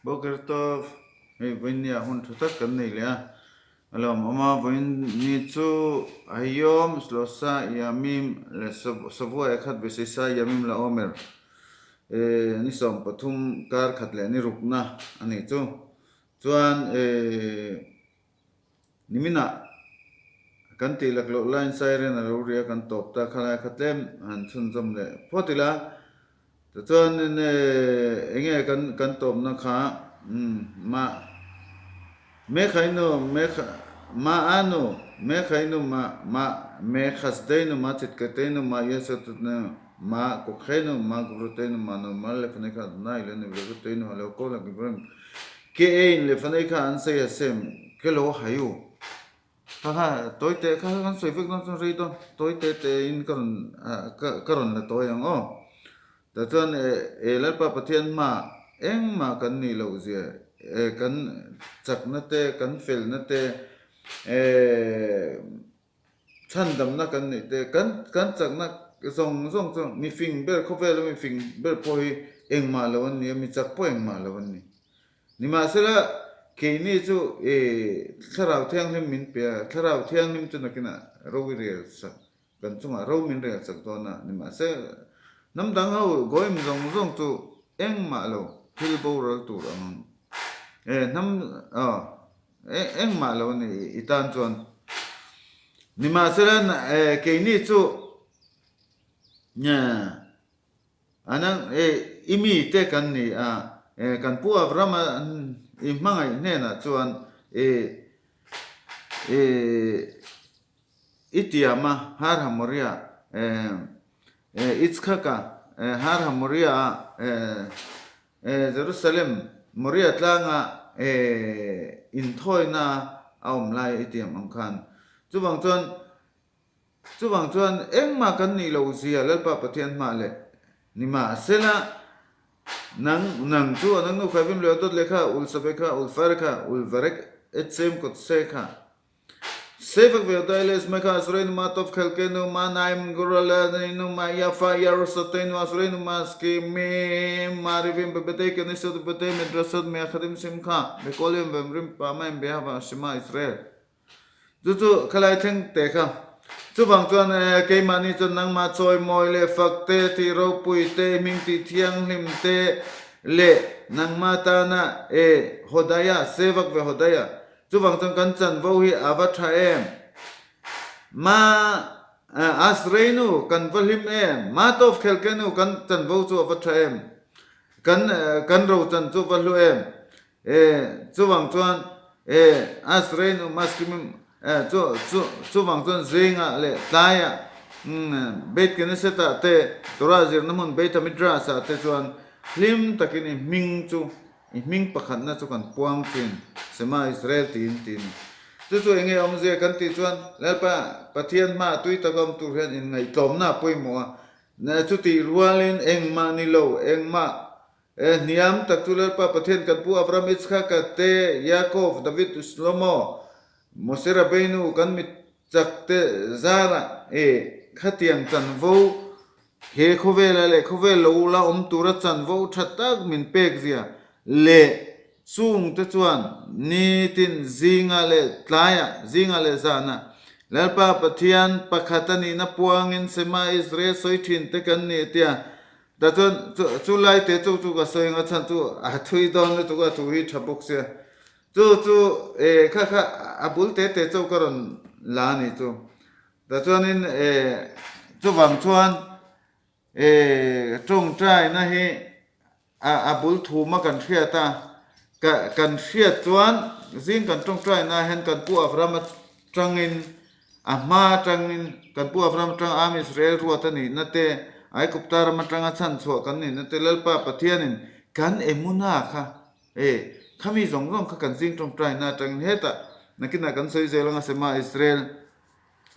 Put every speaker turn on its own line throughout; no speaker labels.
Boker Tov, hei vawinia hun tha tak kan nei leh a, a lawmawm a, vawiin ni chu Hayom Shlosa Yamim leh Shavua Ekhad V'Shisha Yamim LaOmer ni 13 kar khat leh ni rukna a nih chu. Chuan Niminah kan tih lak loh laiin siren a lo ri a, kan tawp ta kha lai kha tlem han chhunzawm leh phawt ila. Tichuan enge kan kan tawpna kha ma Mekhainu Mekha ma anu Mekhainu ma ma Mekhasdeinu ma Chitketeinu ma Yesotnu ma Kokheinu ma Gvruteinu ma Normal Lefanekha Adonai Eloheinu V'Levuteinu Haleo Kol HaGiborim Ke ein leh fanei kha an sawi a sem ke lo hayu kha kha tawi teh kha kha kan sawi vek dawn chuan rei dawn tawi te te in ka rawn ka rawn la tawi ang aw tah chuan e Lalpa Pathian hma engmah kan nih loh zia e kan chakna te kan felna te e Chhandamna kan neih te, kan kan chakna zawng zawng chu mifing ber, khawvela mifing ber pawh hi engmah lo an ni a, mi chak pawh engmah lo an ni. Nimahsela, keini chu i Thlarau Thianghlim min pe a, Thlarau Thianghlim chu nakinah ro i rel sak, kan chungah ro min rel sak dawn a, nimahse, hnam dang ho goim zawng zawng chu engmah lo thil boral tur ang e, hnam aw. Engmah lo a ni i tan chuan. Nimahsela keini chu i mite kan ni a, kan Pu Avrama i hmangaih hnenah chuan i tiam a, Har Hamoria Itzhaka Har Hamoria Jerusalem Moria tlanga inthawina a awm lai i tiam ang khan. Chuvang chuan chuvang chuan engmah kan nih loh zia Lalpa Pathian hmah leh nimahsela nang nang chu a nangnu khaivim leh dawt lehkha ulsabekha ulfarekha ulvarek etsem kawtsekha Sevak ve Dailes Mekha Asreinu Ma Tov Khelkenu Ma Naim Guralenu Ma Yafa Yarusatenu Asreinu Ma Skimim Ma Rivim Bebetei Kenesot Bebetei Midrasot Meachadim Simcha Bekol Yom Vemrim Pamaim Behava Shema Israel Chu chu khalai thleng te kha chuvang chuan keimahni chuan nangmah chawi mawi leh fak te tih ropui te hming tih thianghlim te leh nangmah tana e Hodaya Sevak ve Hodaya Chuvang chuan kan chanvo hi a va tha em? Ma Asreinu kan va hlim em? Ma Tov Khelkenu kan chanvo chu a va tha em? Kan kan rochan chu va hlu em? E chuvang chuan e Asreinu Maskimim e chu chu chuvang chuan zingah leh tlaiah Beit Knesset-ah te Torah zirna hmun Beit HaMidrash-ah te chuan hlim takin i hming chu I hming pakhatna chu kan puang thin, Shema Israel tiin ti a ni. Chu chu enge awmzia kan tih chuan Lalpa Pathian hmaah tui taka awm tur hian inngaihtlawmna a pawimawh a, chutih rualin engmah ni lo, engmah hniam tak chu Lalpa Pathian kan pu Abraham, Yitzhaka te, Yaakov, David, Shlomo, Mose Rabbeinu kan mit chak te zarah e khatiang chanvo He khawvela leh khawvel lo la awm tura chanvo tha tak min pek zia leh chungte chuan nitin zinga leh tlaiah, zinga leh zanah Lalpa Pathian pakhat a nihna puangin Shema Israel sawi thin te kan ni tia. Tah chuan chu lai te chu chu ka sawi anga chhan chu a thui dawn lutuk a, thu hi tha bawk sia. Chu chu e kha kha a bul te te chauh ka rawn la a nih chu. Tah chuanin chuvang chuan tawngtaina hi a bul thuma kan hriat a, kan hriat chuan zing kan tawngtaina hian kan Pu Avram atangin a hma atangin kan Pu Avram atang Am Israel ruat a nihna te, Aigupta ram atanga chhanchhuah kan nihna te Lalpa Pathianin kan emuna kha khami zawng zawng kha kan zing tawngtaina atangin hetah nakinah kan sawi zel anga Shema Israel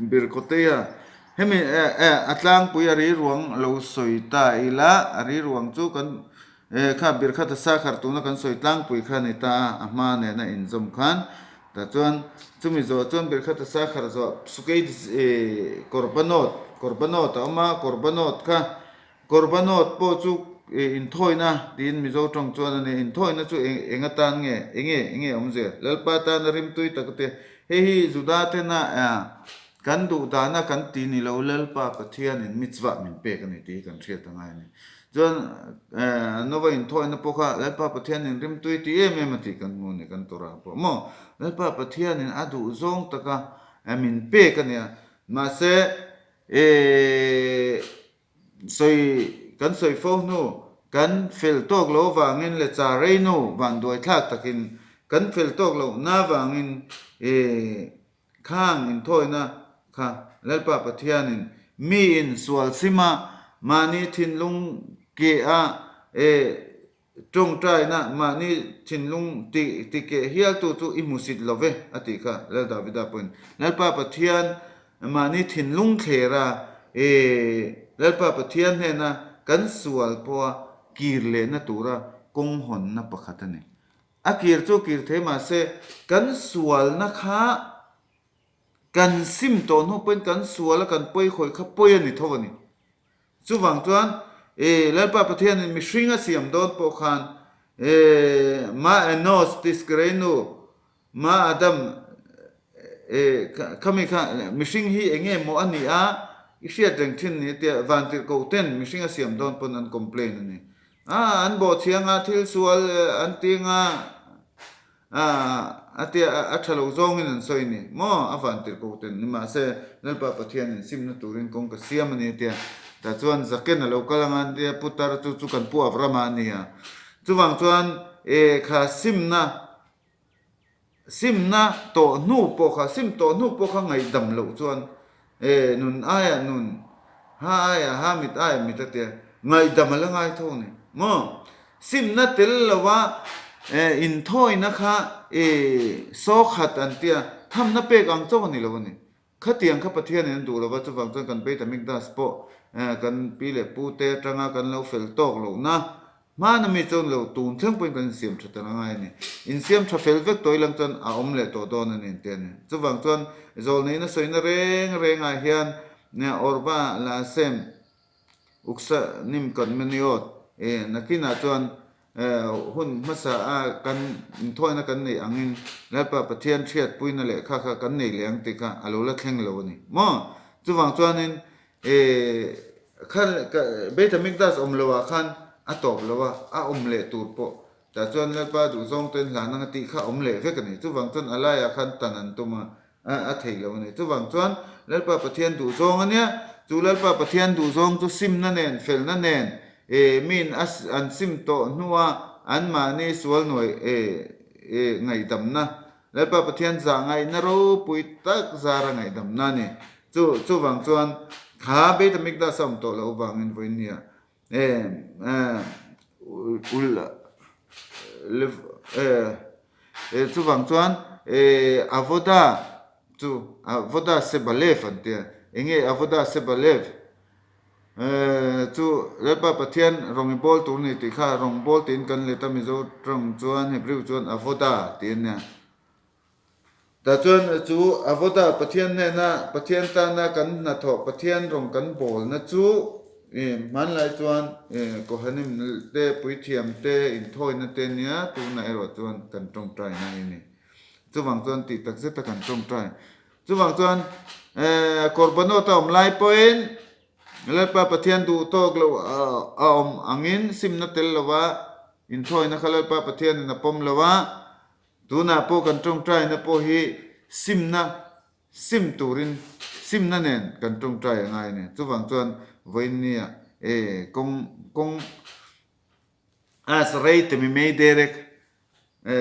Birkawteia, Hemi a tlangpui a riruang lo sawi ta ila, a riruang chu kan kha Birkhata Sakhar tuna kan sawi tlangpui kha a ni ta a, a hma nena inzawm khan. Tah chuan chumi zawh chuan Birkhata Sakhar zawh Sukei Korbanot, Korbanot a awm a, Korbanot kha, Korbanot pawh chu. Inthawina tiin Mizo tawng chuan a ni. Inthawina chu eng atan nge? Enge enge awmzia? Lalpa tana rimtui tak te. Hei hi Juda tena kan duh dana kan ti ni lo Lalpa Pathianin mitzvah min pek a ni tih hi kan hriat a ngai a ni. Chuan Nova inthawina pawh kha Lalpa Pathianin rimtui ti em em a tih kan hmu a ni kan Torah pawh maw? Lalpa Pathianin a duh zawng taka min pek a nia. Mahse Sawi kan sawi fo hnu, kan fel tawk lo vangin leh cha rei nu vanduai thlak takin kan fel tawk loh na vangin i khang inthawina kha Lalpa Pathianin miin sual sima mahni thinlung keh a e Tawngtaina mahni thinlung ti tikeh hialtu chu i hmusit lo ve, a tih kha Lal Davida pawhin. Lalpa Pathian mahni thinlung thlera i Lalpa Pathian hnena kan sual pawha kir lehna tura kawng hawnna pakhat a ni. A kir chu kir thei mahse kan sualna kha kan sim tawh hnu pawhin kan suala kan pawi khawih kha pawi a ni tho a ni. Chuvang chuan e Lalpa Pathianin mihring a siam dawn pawh khan e Ma Enos Tiskereinu, Ma Adam e khami kha mihring hi eng nge maw a nih a i hriat reng thin ni tia vantirhkoh ten mihring a siam dawn pawn an complain a ni. A an bawhchhiang a thil sual an ting a. A tia a tha lo zawngin an sawi ni maw? A van tirh ko ten ni mahse Lalpa Pathianin simna turin kawng ka siam a ni tia tah chuan Zaken a lo kal anga an tia putar chu chu kan pu Avrama a ni a. Chuvang chuan e kha simna simna tawh hnu pawh kha sim tawh hnu pawh kha ngaihdam loh chuan E, nun aiah nun, ha aiah ha, mit aiah mit a tia, ngaihdam a la ngai tho ni maw? Simna tel lova inthawina kha e saw khat an tia, thamna pek ang chauh a ni lo a ni. Khatiang kha Pathianin an duh lova, chuvang chuan kan Beit HaMikdash pawh kan pi leh pu te atanga kan lo fel tawk lohna Hmana mi chuan lo tun thleng pawhin kan insiam tha tel angai a ni. Insiam tha fel vek tawh ilang chuan a awm leh tawh dawn a ni an ti a ni. Chuvang chuan zawlneihna sawina reng rengah hian Orba la sem uksa nim kan meniawt e nakinah chuan hun hmasa a kan inthawina kan neih angin Lalpa Pathian hriatpuina leh kha kha kan nei leh ang tih kha a lo la thleng lo a ni maw? Chuvang chuanin E, khan Beit HaMikdash awm lo ah khan a tawp lo a, a awm leh tur pawh tah chuan Lalpa duhzawng ten hlan anga tih kha awm leh vek a ni. Chuvang chuan a laiah khan tan an tum a, a theih lo a ni. Chuvang chuan Lalpa Pathian duhzawng a nia, chu Lalpa Pathian duhzawng chu simna nen, felna nen, e, miin a an sim tawh hnua anmahni sual nuai, e, e, ngaihdamna, Lalpa Pathian zah ngaihna ropui tak zara ngaihdamna a ni. Chu chuvang chuan kha Beit HaMikdash a awm tawh loh avangin vawinia e ul e chuvang chuan e Avoda chu Avoda Sebalev an tia. Enge Avoda Sebalev chu Lalpa Pathian rawng i bawl tur ni tih kha rawng bawl tiin kan let a Mizo tawng chuan Hebrew chuan Avoda tih a nia. Tah chuan chu Avoda Pathian hnena Pathian tana kan hnathawh Pathian rawng kan bawlna chu hmanlai chuan Kohanim te puithiam te inthawina te nia tunah erawh chuan kan tawngtaina a ni. Chuvang chuan tih tak zeta kan tawngtai. Chuvang chuan Korbanot a awm lai pawhin Lalpa Pathian duh tawk loh a awm angin simna tel lova inthawina kha Lalpa Pathianin a pawm lo a, Tunah pawh kan tawngtaina pawh hi simna sim turin simna nen kan tawngtai a ngai a ni. Chuvang chuan vawiinnia e kawng kawng as rei temi mei derek e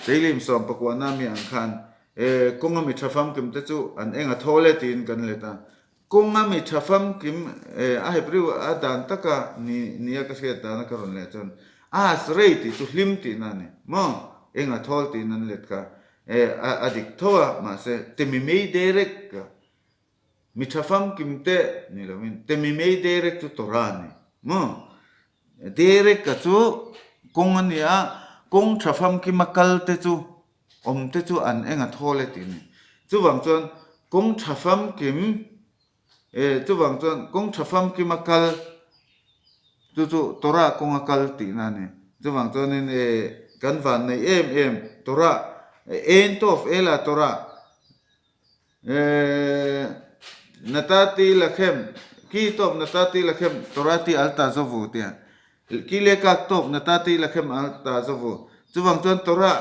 teilim sawm pakuahna mi ang khan e kawnga mi tha famkim te chu an eng a thawl e tiin kan let a. Kawnga mi tha famkim a Hebrew a dan taka ni nia ka hriat dana ka rawn leh chuan as rei tih chu hlim tihna a ni maw? Eng a thawl tiin an let kha a dik tho a, mahse temi mei derek ka mi tha famkim te ni loin temi mei derek chu Torah a ni maw? Derek ka chu kawng a ni a, kawng tha famkima kal te chu Awm te chu an eng a thawl e tih a ni. Chuvang chuan kawng tha famkim e chuvang chuan kawng tha famkim a kal Chu chu Torah kawnga kal tihna a ni. Chuvang chuanin kan van nei em em Torah, Ein Tov Ela Torah, Natati Lachem, Ki Tov Natati Lachem Torati Al Tazovu tia Ki Lekak Tov Natati Lachem Al Tazovu. Chuvang chuan Torah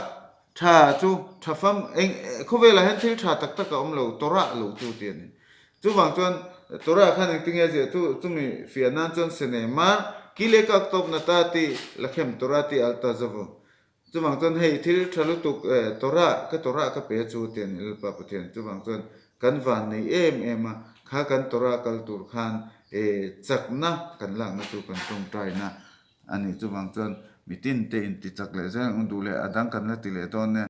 tha chu tha fam eng khawvelah hian thil tha tak tak a awm lo Torah lo chu tih a ni. Chuvang chuan Torah khan engtin nge ziah chu chumi fiah nan chuan Senemar Ki Lekak Tov Natati Lachem Torati Al Tazovu. Chuvang chuan hei thil tha lutuk Torah ka Torah ka pe chu ti a ni Lalpa Pathian. Chuvang chuan kan van nei em em a, kha kan Torah kal tur khan chakna kan lakna chu kan tawngtaina a ni. Chuvang chuan mitin te inti chak leh zel ang duh leh a dang kan la ti leh dawn nia.